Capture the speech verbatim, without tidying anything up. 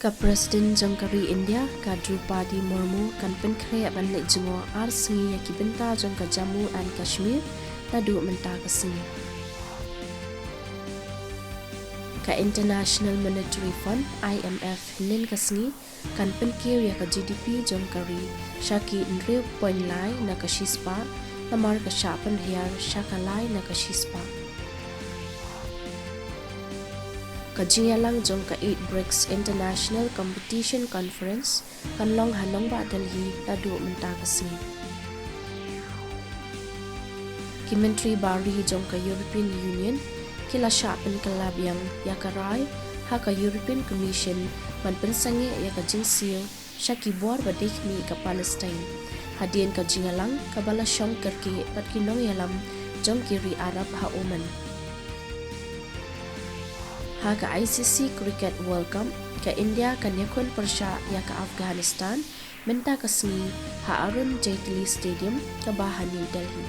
Ka President jong ka ri India, ka Droupadi Murmu, kan pynkhreh ban leit jngoh ar sngi ïa ki bynta jong ka Jammu and Kashmir naduh mynta ka sngi. Ka International Monetary Fund, I M F, hynnin ka sngi kan pynkiew ïa ka G D P jong ka ri sha ki hynriew point lai na ka shispah, namar ka shah pynhiar sha ka lai na ka shispah. Ka jingïalang jong ka eight BRICS International Competition Conference kan long ha nongbah Delhi naduh mynta ka sngi. Ki Myntri Bar Ri jong ka European Union ki la shah pynkylla biang ïa ka rai ha ka European Commission ban pynsangeh ïa ka jingsiew sha ki bor ba dei khmih ka Palestine, hadien ka jingïalang kaba la shong kyrkieh bad ki nongïalam jong ki ri Arab ha Oman. Ha ka I C C Cricket World Cup, ka India kan ïakhun pyrshah ïa ka Afghanistan mynta ka sngi ha Arun Jaitley Stadium kaba ha New Delhi.